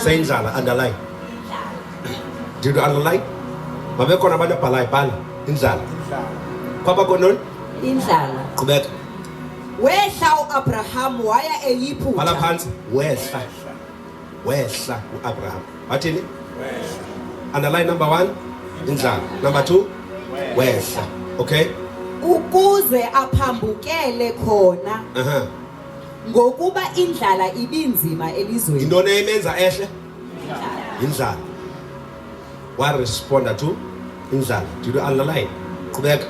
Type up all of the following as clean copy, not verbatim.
Seyindlala, underline. Did you underline? Babekhona abantu abhalayo, bhala indlala. Kwabakho ntoni? Indlala. Qhubeka. Wehla uAbraham waya Bhala eYiphutha. phantsi. Wehla. Wehla uAbraham. Wathini? Underline number 1, indlala. Number 2, wehla. Okay? Ukuze aphambukele khona. Aha. Ngokuba indlala ibinzima elizweni. Yintoni emenza ehle? Indlala. Waresponda to indlala. Did you underline? Qhubeka.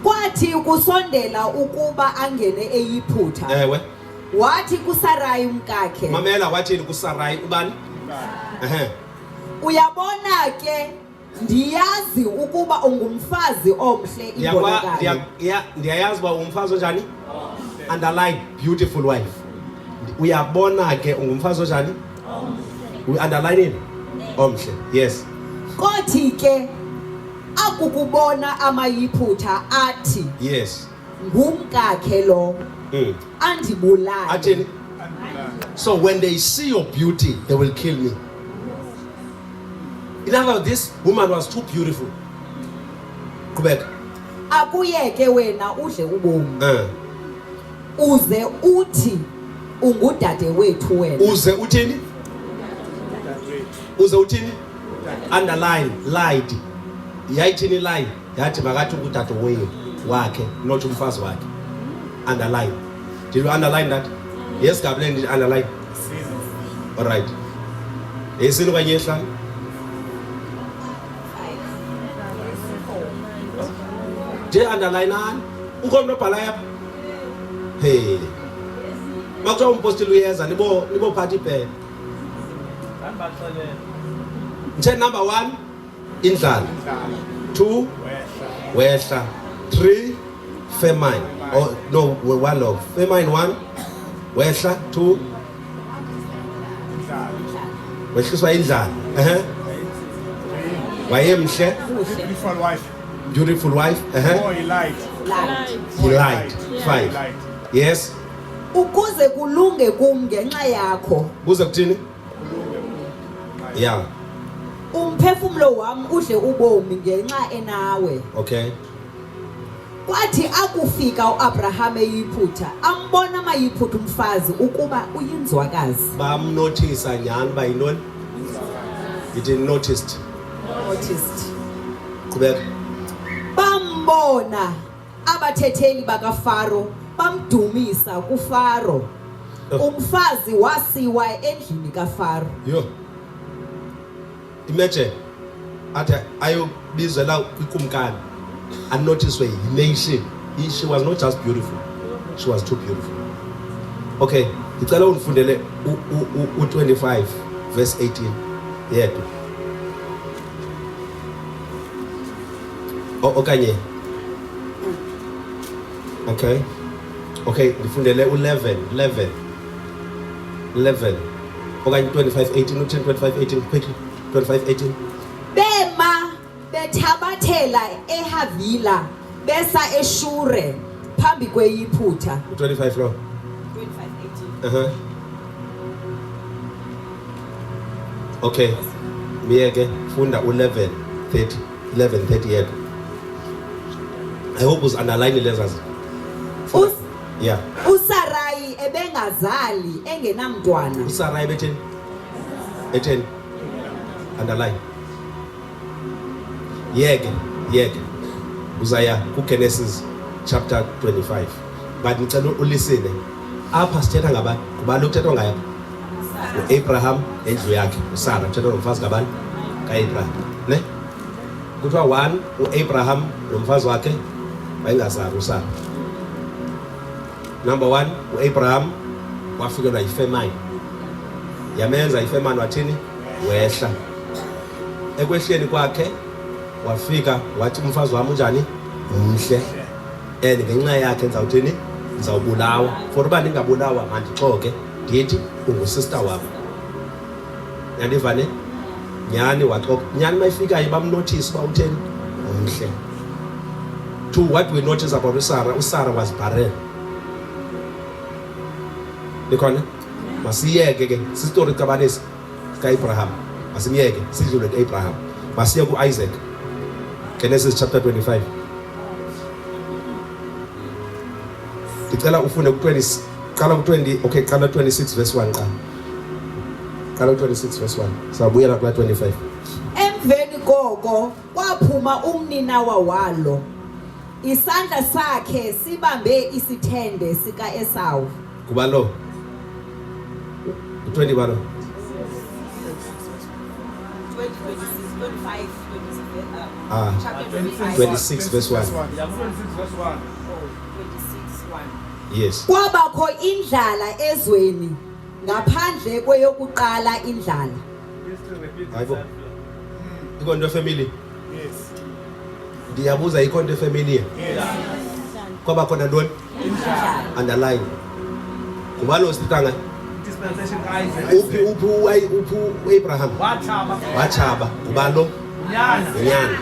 Kwathi kusondela ukuba angene eYiphutha. Ewe. Wathi kuSarayi umkakhe. Mamela, wathini kuSarayi ubani? Ehe. Uyabona ke, ndiyazi ukuba ungumfazi omhle imbonakalo. Ndiyayazi uba ungumfazi onjani? Underline beautiful wife. Uyabona ke ungumfazi onjani? We underline it. Omhle. Yes. Kothi ke akukubona amaYiphutha athi Yes. ngumkakhe lo. Andibulale. Athini? So when they see your beauty, they will kill me. In other words, this woman was too beautiful. Qhubeka. Akuyeke wena udle ubomi. Uze uthi ungudade wethu wena. Uze uthini? Uze uthini? Underline, lied. Yayithini lie? Yathi makathi ungudade wethu wakhe, not umfazi wakhe. Underline. Did you underline that? Yes, Gabriel, did you underline? All right. Yesini okanye yesihlanu? Nje underline ani? Ukhona umntu obhalayo apha? Hey. Makuthiwa umpostile uyeza, nibophatha ibhele. Nje number 1, indlala. 2, wehla. 3, famine. Oh, no, one love. Famine 1, wehla. 2, wehliswa indlala. Ehe. Wayemhle. Beautiful wife. Beautiful wife. Ehe. Oh, he lied. Lied. He lied. 5. Yes. Ukuze kulunge kum ngenxa yakho. Kuze kuthini? Yeah. Umphefumlo wam udle ubomi ngenxa enawe. Okay. Kwathi akufika uAbraham eYiphutha, ambona amaYiphutha umfazi ukuba uyinzwakazi. Bamnothisa nyhani uba yintoni? He didn't noticed. Noticed. Qhubeka. Bambona abathetheli bakaFaro, bamdumisa kuFaro. Umfazi wasiwa endlini kaFaro. Yho. Imagine athi ayobizela kwikumkani, anotiswe yi-nation. She was not just beautiful, she was too beautiful. Okay, ndicela undifundele u-25 verse 18 yedwa. Okanye okay, okay, ndifundele u-11, 11, 11 okanye 25 18, uthini 25 18 quickly, 25 18. Bema bethabathela eHavila besa eShure phambi kweYiphutha. 25 lo. 25 18. Okay. Miyeke funda u-11 30, 11 30 yedwa. I hope uz underline leza zinto. Yeah. uSarai ebengazali engenamntwana. uSarai betheni? Etheni? Underline. Yeke, yeke. Uzaya kuGenesis chapter 25. But ngicela ulisine. Apha sithetha ngabani? Ngubani okuthethwa ngaye apha? uAbraham endlu yakhe, uSara kuthethwa ngomfazi kabani? KaAbraham. Ne? Kuthiwa 1 uAbraham nomfazi wakhe wayengazali uSara. Number 1 uAbraham wafikelwa yifemine. Yamenza ifemine wathini? Wehla. Ekwehleni kwakhe wafika wathi umfazi wami unjani? Umhle. And ngenxa yakhe ndizawuthini? Ndizawubulawa. For uba ndingabulawa mandixoke ndithi ungusister wam. Yandiva ne? Nyhani waxoka. Nyhani mayifikayo bamnothise uba utheni? Umhle. To what we notice about uSarah, uSarah was barren. Nikhona? Masiyeke ke, sistory cabanisi. kaAbraham. Masimyeke sidlule kuAbraham. Masiye kuIsaac. Genesis chapter 25. Ndicela ufunde ku-20 qala ku-20 okay qala 26 verse 1 qala. Qala ku-26 verse 1. Sawubuyela kula 25. Emveni koko kwaphuma umninawa walo isandla sakhe sibambe isithende sikaEsawu. Kuba lo u-20 balo Ah, 26 verse 1. Yeah, 26 verse 1. Yes. Kwabakho indlala ezweni ngaphandle kweyokuqala indlala. History repeats Hayibo. itself. Ikho into efamily. Yes. Ndiyabuza ikho into efamily. Yes. Kwaba khona ntoni? Underline. Ngubani lo sithetha ngaye? Dispensation ka-Isaac. Uphi uphi uphi uAbraham? Watshaba. Watshaba. Ngubani lo? Unyana. Unyana.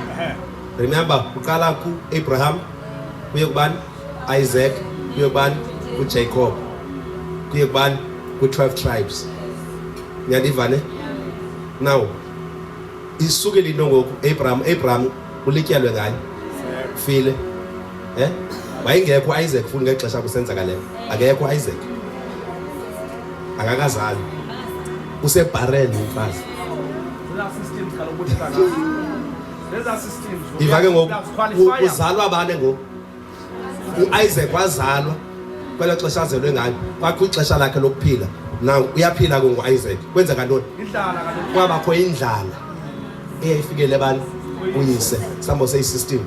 Remember uqala kuAbraham kuye kubani? Isaac kuye kubani? KuJacob. Kuye kubani? Ku-12 tribes. Niyandiva ne? Now isukile into ngoku Abraham Abraham ulityelwe ngaye. File. Eh? Wayengekho uIsaac futhi ngexesha kusenzeka le. Akekho uIsaac. Akakazali. Usebarren umfazi. Zezaa systems kaloku uthetha ngazo. Zezaa systems. Iva ke ngoku Uyaziqualifya. uzalwa bane ngoku. uIsaac wazalwa kwelo xesha azelwe ngalo. Kwakho ixesha lakhe lokuphila. Now uyaphila ke ngoIsaac. Kwenzeka ntoni? Indlala kaloku. Kwabakho indlala eyayifikele bani? Uyise. Sambo say system.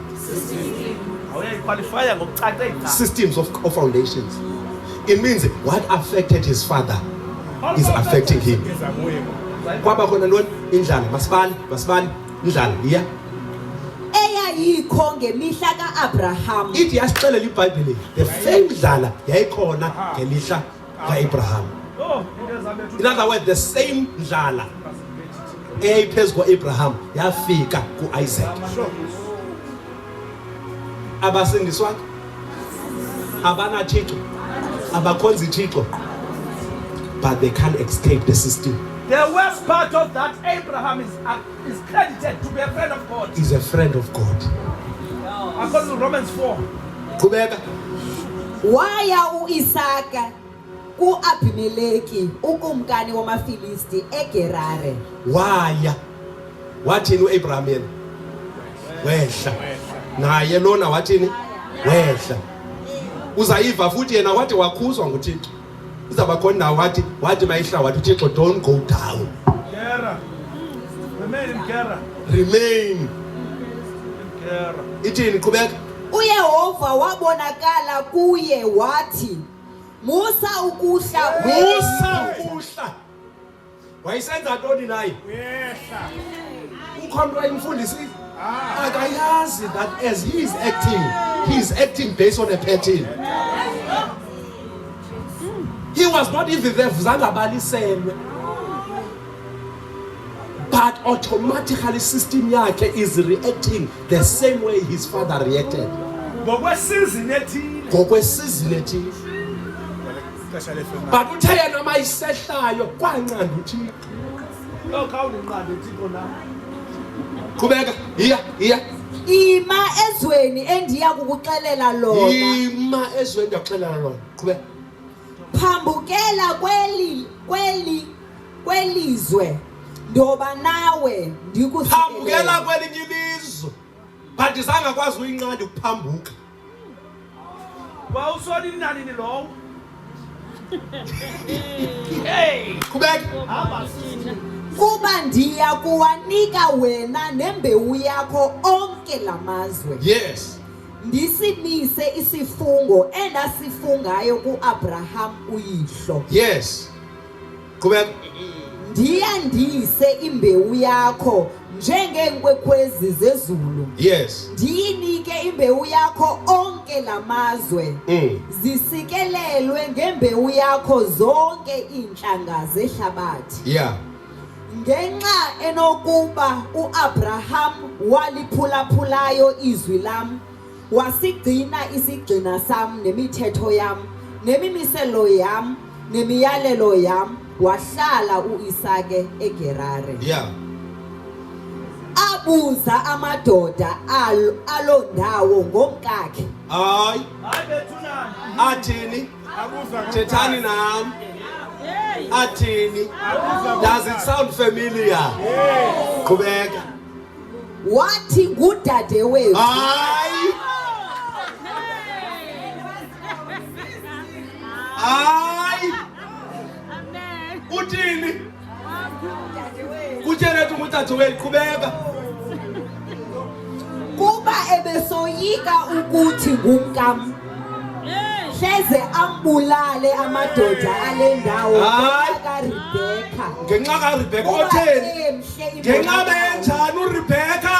Awuyayiqualifya ngokucace gca. Systems of foundations. It means what affected his father is affecting him. Kwaba khona ntoni? Indlala. Masibali, masibali. Indlala iya. Eyayikho ngemihla kaAbraham. Ithi yasixelela iBhayibhile the same ndlala yayikhona ngemihla kaAbraham. Oh, into ezabethu. In other words, the same ndlala eyayiphezu kwa-Abraham yafika ku-Isaac. Abasindiswanga, abanathixo, abakhonzi Thixo, but they can't escape the system. The worst part of that, Abraham is credited to be a friend of God. Is a friend of God. According to Romans 4. Qhubeka. Waya uIsaka kuAbimeleki ukumkani wamaFilisti eGerare. Waya. Wathini uAbraham yena? Wehla. Naye lona wathini? Wehla. Uzayiva futhi yena wathi wakhuzwa nguThixo. Izawuba khona indawo wathi wathi mayihla wathi uThixo don't go down. Gera. Remain in Gera. Remain. In Gera. Ithini qhubeka? uYehova wabonakala kuye wathi, Musa ukuhla Musa ukuhla. Wayesenza ntoni naye? Uyehla. Ukhona into ayimfundisile. Akayazi that as he is acting, he is acting based on a pattern. He was not even there, zange abaliselwe. But automatically system yakhe is reacting the same way his father reacted. Ngokwesizini ethile. Ngokwesizini ethile. Ixesha lefemali. But uthe yena mayisehlayo kwanqanda uThixo. Oh, khawundinqande Thixo nam. Qhubeka, iya, iya. Ima ezweni endiya kukuxelela lona. Ima ezweni ndiyakuxelela lona. Qhubeka. Phambukela kweli kweli kwelizwe ndoba nawe ndikusikelele. Phambukela kwelinye ilizwe. But zange akwazi uyinqanda ukuphambuka. Wawusonini nanini lowo? Hey! Qhubeka. Hamba sisi. Kuba ndiya kuwanika wena nembewu yakho onke lamazwe. Yes. Ndisimise isifungo endasifungayo kuAbraham uyihlo. Yes. Qhubeka. Ndiyandise imbewu yakho njengeenkwenkwezi zezulu. Yes. Ndiyinike imbewu yakho onke lamazwe. Zisikelelwe ngembewu yakho zonke iintlanga zehlabathi. Yeah. Ngenxa enokuba uAbraham waliphulaphulayo izwi lam, wasigcina isigxina sam nemithetho yam, nemimiselo yam, nemiyalelo yam, Wahlala uIsake eGerare. Yeah. Abuza amadoda aloo ndawo ngomkakhe. Hayi. Hayi bethunani. Athini? Abuza ngomkakhe. Thethani nam. Athini? Abuza Does it ngomkakhe. sound familiar? Qhubeka. Wathi ngudadewethu. Hayi. Hayi. Uthini? Kutheni ethi ngudadewethu? Qhubeka. Kuba ebesoyika ukuthi ngumkam. Hleze ambulale amadoda ale ndawo Hayi. ngenxa kaRebheka. Ngenxa kaRebheka Kuba otheni? emhle Ngenxa imbonakalo. benjani uRebheka?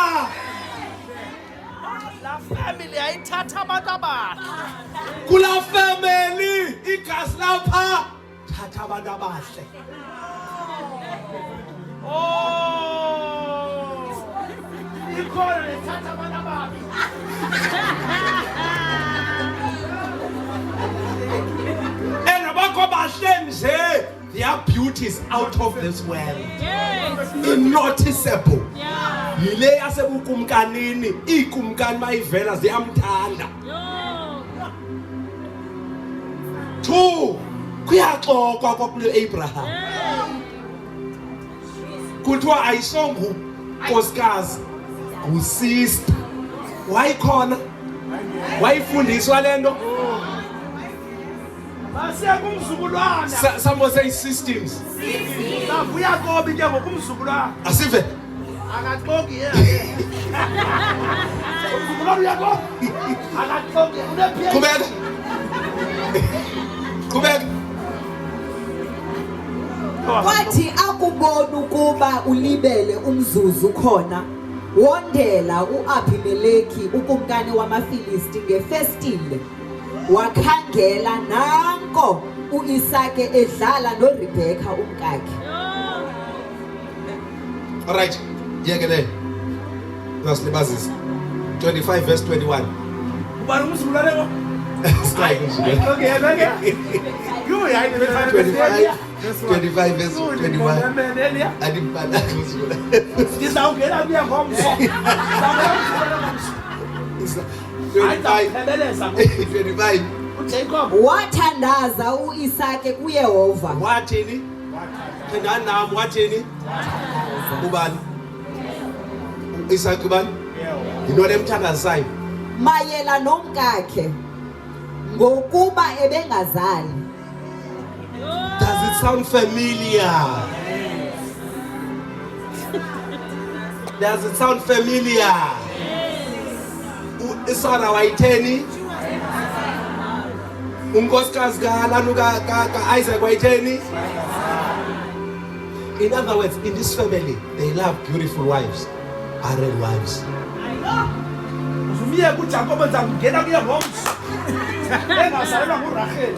La family ayithatha abantu abahle. Kula family igazi lapha thatha abantu abahle. Oh. Ikhona lethatha abantu ababi. And abakho bahle nje, their beauty is out of this world. Innoticeable. Yile yasebukumkanini, iikumkani mayivela ziyamthanda. 2 kuyaxokwa kwakule Abraham. Kuthiwa ayisongu nkosikazi, ngusister. Wayikhona? Wayifundiswa le nto? Basiya kumzukulwana. Some say systems. Savuya kobi ke ngokumzukulwana. Asive. Akaxoki yena. Umzukulwana uyaxoka. Akaxoki yena. Une-PhD. Qhubeka. Qhubeka. Kwathi akubona ukuba ulibele umzuzu khona, wondela uAbimeleki ukumkani wamaFilisti ngefestile. Wakhangela nanko uIsake edlala noRebheka umkakhe. All right. Yeke le. Uzasilibazisa. 25 verse 21. Ubani umzukulwane lo? Sky umzukulwane. Ayixoki yena ke. Yho, hayi, 25 25 verse 21. 21. Andibhalanga umzukulwane. Ndizawungena kuye ngomso. Ndizawungena kumzukulwane ngomso. Hayi, 25 ndizawuphebeleza ngoku. 25. uJacob. Wathandaza uIsake kuYehova. Wathini? Thandani nam wathini? Ubani? Isaac ubani? Yintoni emthandazisayo? Mayela nomkakhe ngokuba ebengazali. Does it sound familiar? Does it sound familiar? Isara wayitheni? Unkosikazi kaLanu ka-Isaac wayitheni? In other words, in this family, they love beautiful wives, barren wives. Uzumiyeka uJacob ndizakungena kuye ngomso. Engazalelwa nguRachel.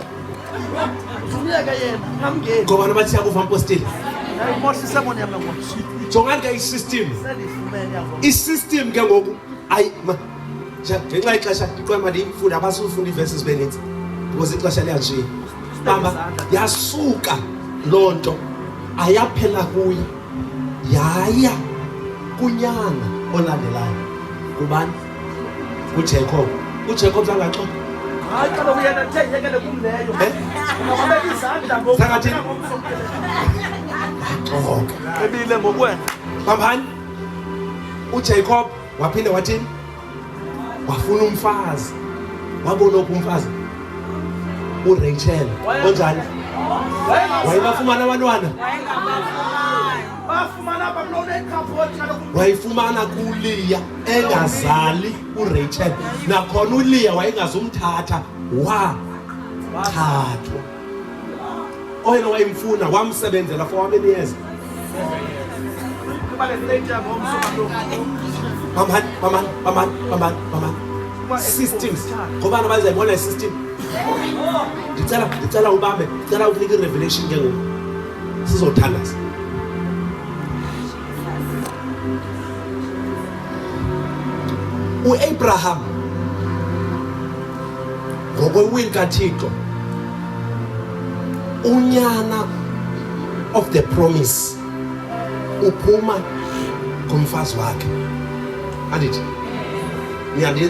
Uzumiyeke yena, ngamngeni. Ngoba noba siyakuva mpostile. Yayimosha isemoni yam ngomso. Jongani ke i-system. Sendiyifumene yangoku. I-system ke ngoku ayi ma ngenxa yexesha ndiqonda mandiyifunda abasufunda iivesi zibe ninzi because ixesha liyanshiya. Bamba yasuka loo nto ayaphela kuye yaya kunyana olandelayo. Kubani? UJacob. uJacob zangaxoka. Hayi kaloku yena the yekele kum leyo. Eh? Ungababeka izandla ngoku. Zangathini? Xoka. Ebile ngokwena. Bambani. uJacob waphinde wathini? Wafuna umfazi. Wabona ophi umfazi? uRachel. Onjani? Wayebafumana abantwana. Bafumana apha kuloo nekhabhodi kaloku. Wayifumana kuLeah engazali uRachel. Nakhona uLeah wayengazumthatha wathathwa. Oyena wayemfuna wamsebenzela for how many years? Kuba le plate yangomso kaloku. Bambani, bambani, bambani, bambani, bambani. Systems. Ngoba bazayibona i-system. Ndicela ubambe, ndicela ukunike i-revelation ke ngoku. Sizothandaza. uAbraham ngokwewili kaThixo unyana of the promise uphuma kumfazi wakhe. Andithi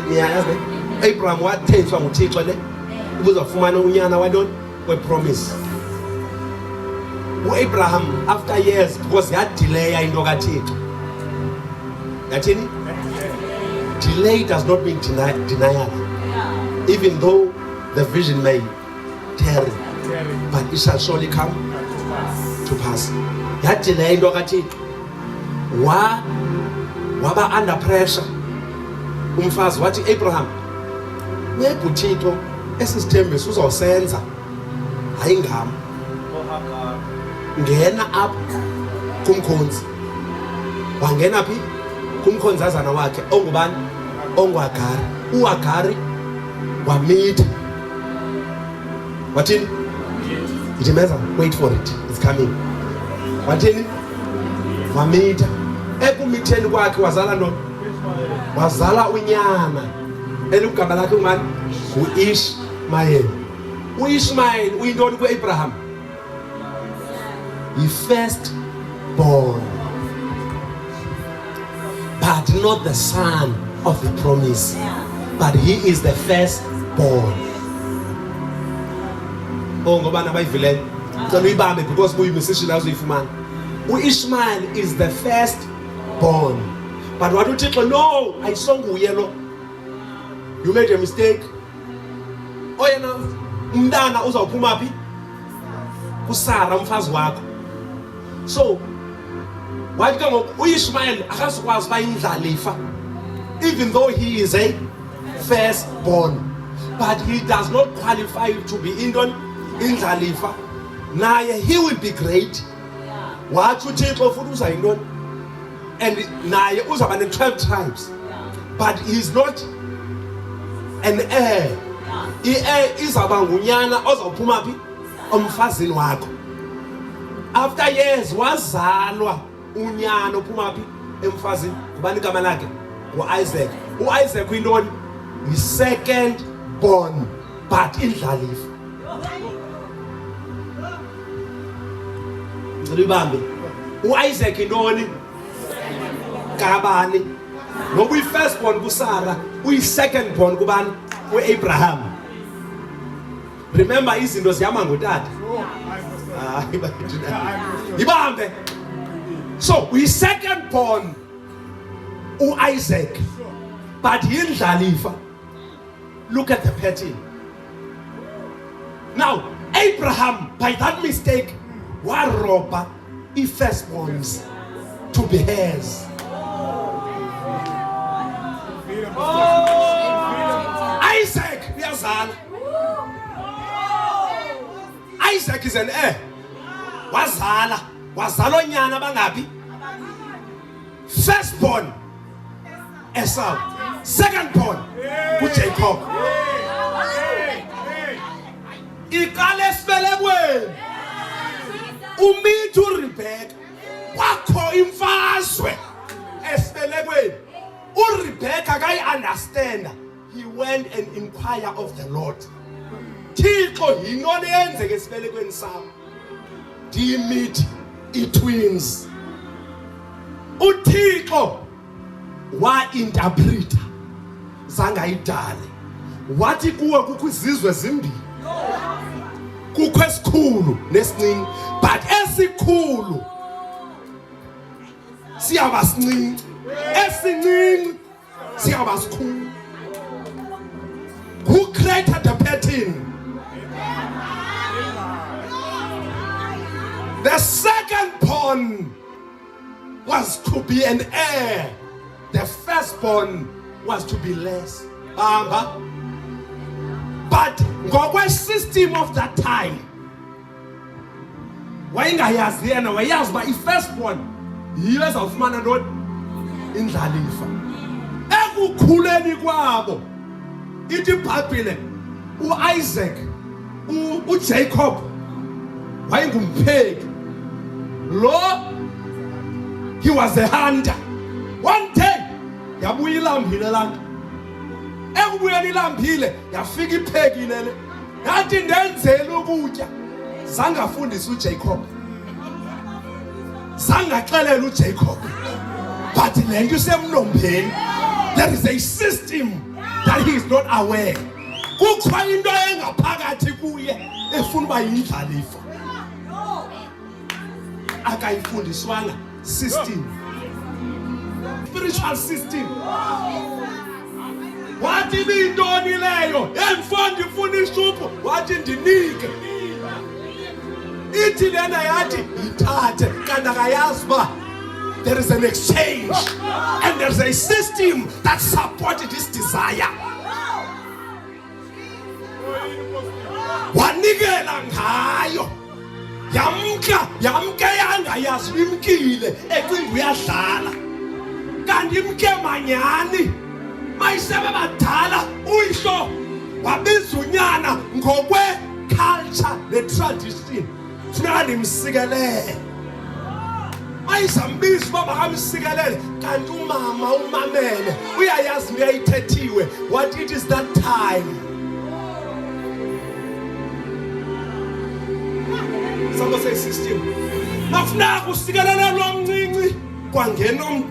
niyayazi ne? Abraham wathenjiswa nguThixo le ubuzawufumana unyana wantoni? Wepromise. UAbraham after years, because yadileya into kaThixo. Yathini? Delay does not mean denial. Even though the vision may tarry, but it shall surely come to pass. Yadileya into kaThixo. Waba under pressure. Umfazi wathi, Abraham, maybe uThixo esi sithembiso uzawusenza, hayi ngam. Ngena apha kumkhonzi. Wangena phi? Kumkhonzazana wakhe ongubani? OnguHagari. UHagari wamitha. Wathini? Ithi meza, wait for it, it's coming. Wathini? Wamitha. Ekumitheni kwakhe wazala ntoni? Wazala unyana eligama lakhe ngubani? NguIshmael. UIshmael uyintoni kuAbraham? Yi-first born, but not the son of the promise, but he is the first born. Oh, ngoba nabayivileyo cela uyibambe because buyimisishile azoyifumana. UIshmael is the first born, but wathi uThixo, no, ayisonguye lo, you made a mistake. Oyena umntana uzawuphuma phi? KuSara umfazi wakho. So wathi ke ngoku uIshmael akazukwazi uba indlalifa, even though he is a first born, but he does not qualify to be intoni? Indlalifa. Naye he will be great, watsho uThixo, futhi uzayintoni, and naye uzawuba ne-12 tribes, but he is not an heir. I-heir izawuba ngunyana ozawuphuma phi? Omfazini wakho. After years wazalwa unyana ophuma phi? Emfazini. Ngubani igama lakhe? NguIsaac. UIsaac uyintoni? Yi-second born, but indlalifa. Ngicela uyibambe. UIsaac intoni? Kabani? Ngoba uyi-first born kuSarah, uyi-second born kubani? KuAbraham. Remember, izinto zihamba ngotata. Hayi, ibambe. So uyi-second born uIsaac, but yindlalifa. Look at the pattern now. Abraham, by that mistake, warobha i-firstborns to be his. Isaac uyazala. Isaac is an heir. Wazala, wazala onyana bangaphi? Firstborn Esau, second born uJacob. Iqala esibelekweni. Umithi uRebecca, kwakho imfazwe esibelekweni. URebecca kayi-understanda. He went and inquire of the Lord. Thixo, yintoni eyenzeka esibelekweni sam? Ndiyimithi i-twins. UThixo wa-interpreta, zangayidale, wathi kuwe kukho izizwe zimbini, kukho esikhulu nesincinci, but esikhulu siyaba sincinci, esincinci siyaba sikhulu. Who created the pattern? The second born was to be an heir, the firstborn was to be less. Bamba. But ngokwe-system of that time, wayengayazi yena, wayazi uba i-firstborn yiyo ezawufumana ntoni? Indlalifa. Ekukhuleni kwabo, ithi iBhayibhile, uIsaac, uJacob wayengumpheki lo, he was a hunter. One day yabuya ilambile laa nto. Ekubuyeni ilambile, yafika iphekile le, yathi, "Ndenzele ukutya." Zangafundisa uJacob. Zangaxelela uJacob, but le nto isemlombeni. There is a system that he is not aware. Kukho into engaphakathi kuye efuna uba yindlalifa. Akayifundiswanga. System, spiritual system. Wathi ibiyintoni leyo? Hey mfo, ndifuna isuphu. Wathi ndinike. Ithi lena yathi yithathe, kanti akayazi uba there is an exchange and there's a system that supported this desire. Wanikela ngayo, yamka, yamke yangayazi imkile, ecinga uyadlala, kanti imke manyani. Mayisebe badala, uyihlo wabiza unyana ngokwe-culture ne-tradition, funeka ndimsikelele. Mayizambiza uba makamsikelele, kanti umama umamele, uyayazi into yayithethiwe. What it is that time? Somebody say system. Mafuneka usikelele lo mncinci, kwangena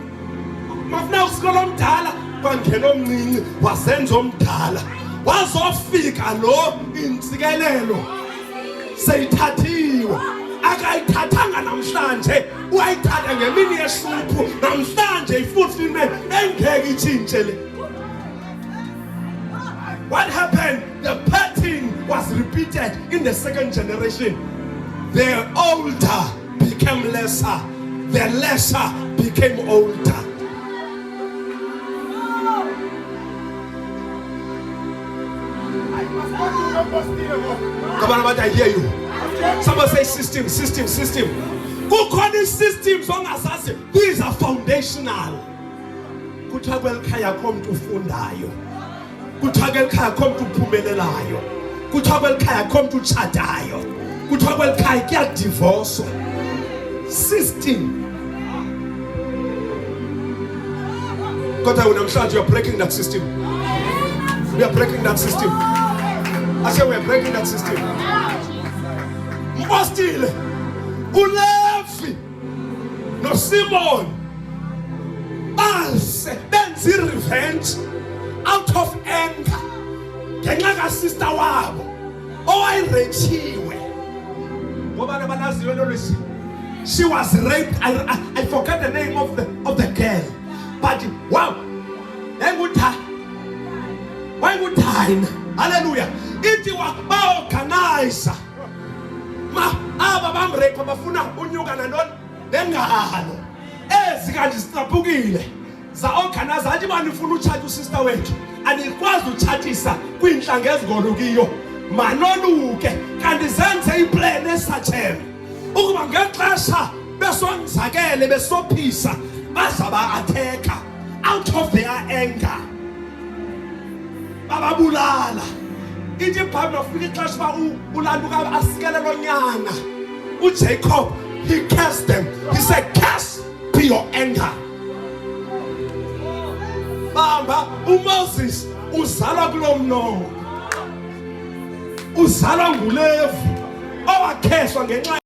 mafuneka usikelele omdala, kwangena omncinci, wazenza omdala. Wazofika lo, intsikelelo seyithathiwe. Akayithathanga namhlanje, wayithatha ngemini yesuphu. Namhlanje i-fulfillment engeke itshintshe le. What happened? The pattern was repeated in the second generation. The older became lesser, the lesser became older. Come on, I hear you. Somebody say system, system, system. Kukhona ii-systems ongazazi. These are foundational. Kuthiwa kweli khaya akho mntu ufundayo. Kuthiwa kweli khaya akho mntu uphumelelayo. Kuthiwa kweli khaya akho mntu utshatayo. Kuthiwa kweli khaya kuyadivoswa. System. Kodwa namhlanje you are breaking that system. We are breaking that system. I say we are breaking that system. Mpostile uLevi noSimon base benza i-revenge out of anger ngenxa ka-sister wabo owayi-rape-iwe. Ngoba nabanaziyo lolisi, she was raped. I forget the name of the girl, but wow, yayingutha wayinguthayina. Haleluya. Ithi ba-organize ma aba bam-rape, bafuna unyuka nantoni nengalo ezi, kanti zicaphukile. Za-organize, athi uba nifuna utshata u-sister wethu, anikwazi utshatisa kwiintlanga ezingolukiyo, manoluke. Kanti zenze i-plan esatsheme ukuba ngexesha besonzakele besophisa baza ba-attack-a out of their anger, bababulala. Ithi iBhayibhile wafika ixesha uba ulantuka asikelelo nyana uJacob, he cursed them. He said, "Curse be your anger." Bamba uMoses uzalwa kulo mnomo, uzalwa nguLevi owakheswa ngenxa.